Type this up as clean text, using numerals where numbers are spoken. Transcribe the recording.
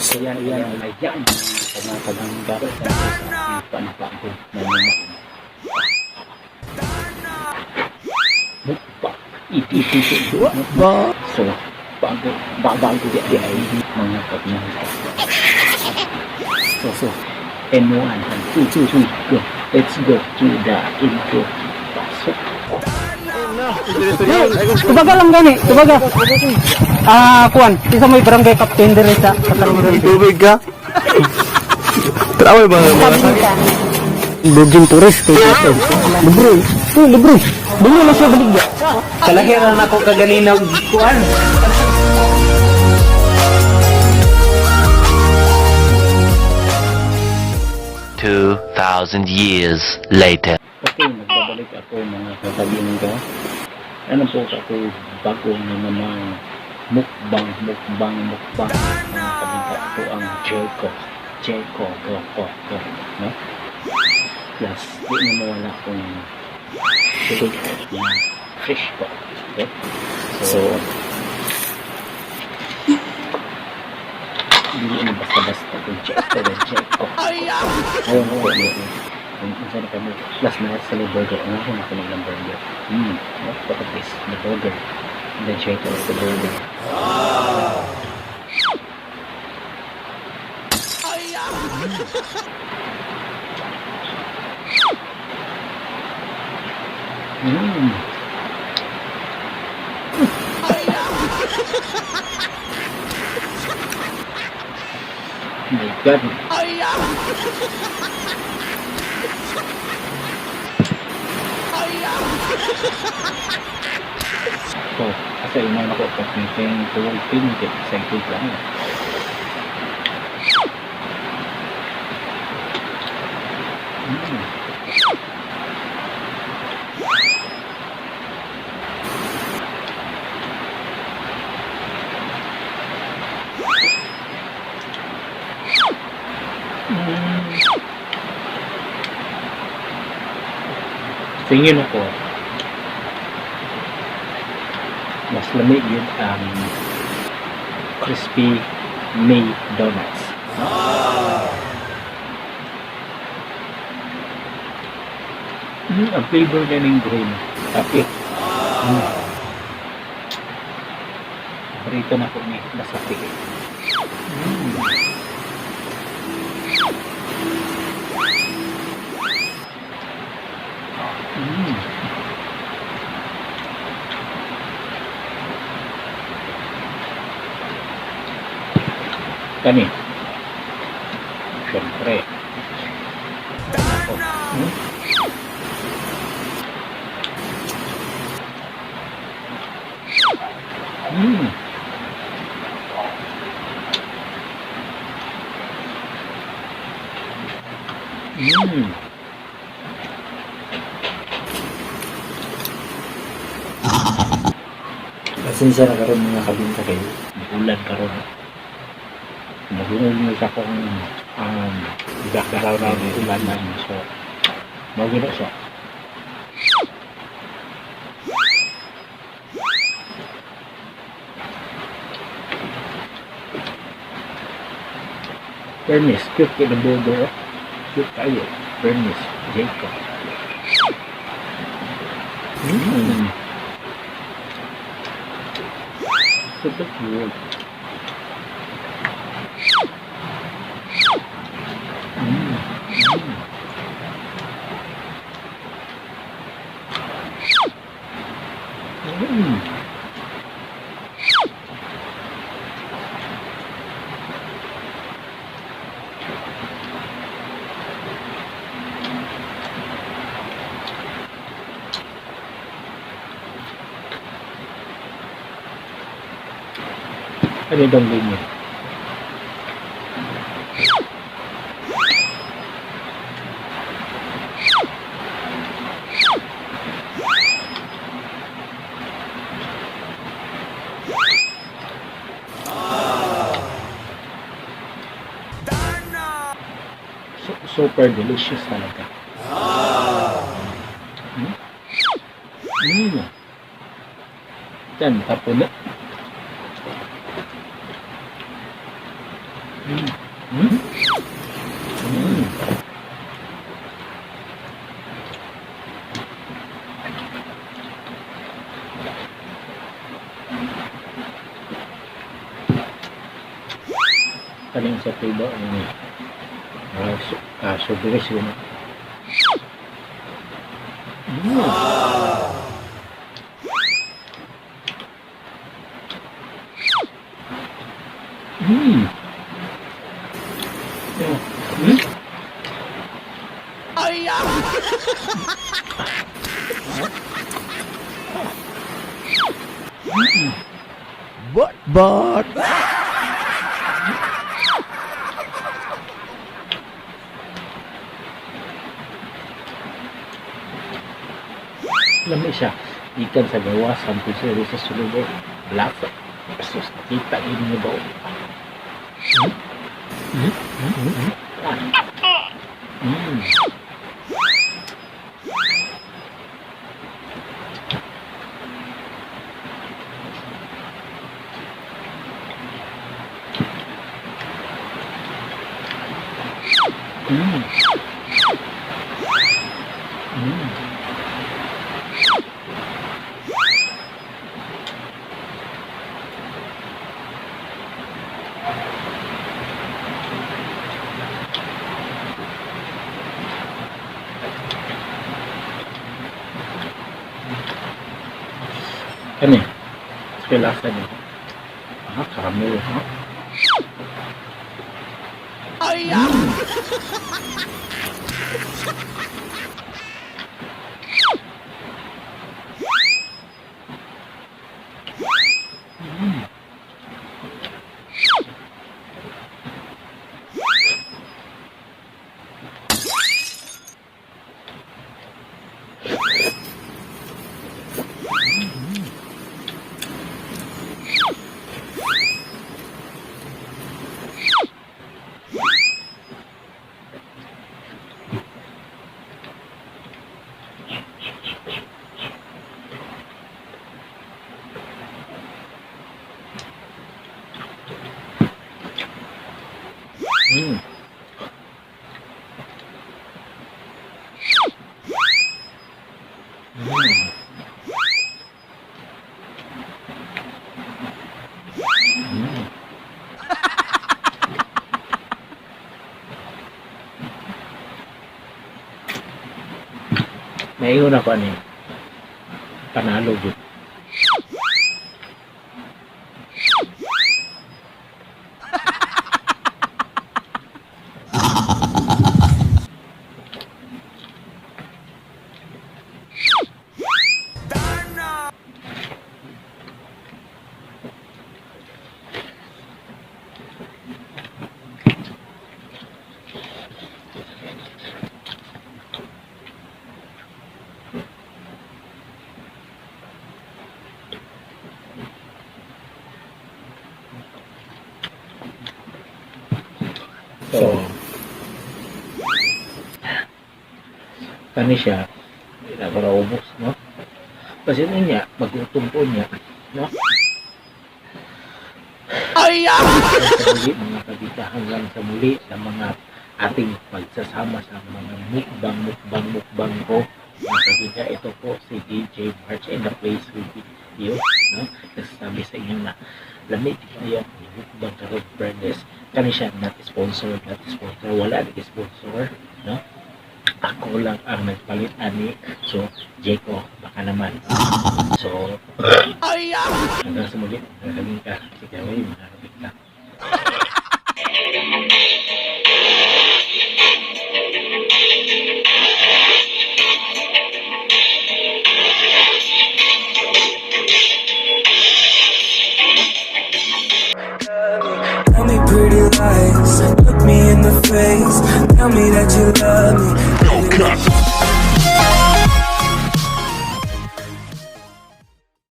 So yan, yan, ayan, mga kabangga. Panabago na naman. Mukbang. Iti, iti, iti. So, bago, bago di ay mga kabangga. So, and one, and two, two, three, go. Let's go to the intro. Pasok. Tubaga lang gani, tubaga. Ah, kuan, isa may barangay captain dire sa Katalungan. Tubig ka? Traway ba? Virgin tourist kay ito. Libre. Oh, libre. Dili na siya baligya. Kalaki na ako kaganina kuan. 2,000 years later. Okay, nagbabalik ako, mga kakabingga. Ano po ako bago na namang mukbang, mukbang, mukbang. Mga kabingga, ito ang Jericho. Jericho, go, go, go. No? Plus, di na mawala akong tubig na fresh po. Okay? So, hindi na basta-basta kung Jericho, the Jericho. Ayaw, ayaw, ayaw. Kung unsa na kamo plus na sa burger, ang ako na kuno ng burger. Look at this, the burger. The Jericho is the burger. My God. So, kasi inaw na ko pag may tuwag pin, excited lang. Tingin ako, mas lamig yun ang crispy May donuts. No? Ang flavor niya ng green. Kape. Paborito na po ni basta kape. Kani. Siyempre. Ako. Pasensya na karon, mga kabinta, kayo. Ulan karon. Nagungol mo sa akong background na ulan na. So, magulo siya. Fairness, cute kay na burger. Oh. Cute kayo. Fairness, Jacob. Super cute. Ano yung linya? Super delicious talaga. Yan, tapuno. Kaning sa tuba ini. Ah, so yun. But, but. Lami siya. Ikan sa gawas, sampai siya sa sulod. Eh. Lasa. Sus, kita ini ba? Kani? Sa lasa niya. Ah, caramel, ha? Naingon ako ani. Panalo gyud. So, kani siya, hindi na para ubos, no? Kasi niya, magutom po niya, no? Ay! Sa muli, mga kabita, hanggang sa muli sa mga ating pagsasama sa mga mukbang, mukbang, mukbang ko. Mga kabita, ito po si DJ March in the place with you, no? Nagsasabi sa inyo na lamig kayo, mukbang karon, fairness. Kani siya, not sponsor, not sponsor, wala nag sponsor, no? Ako lang ang nagpalit ani. So, Jeko, baka naman. So, hanggang sa muli, mga kabita. Sige, mga kabita. Tell me pretty lies, look me in the face. Tell me that you love me.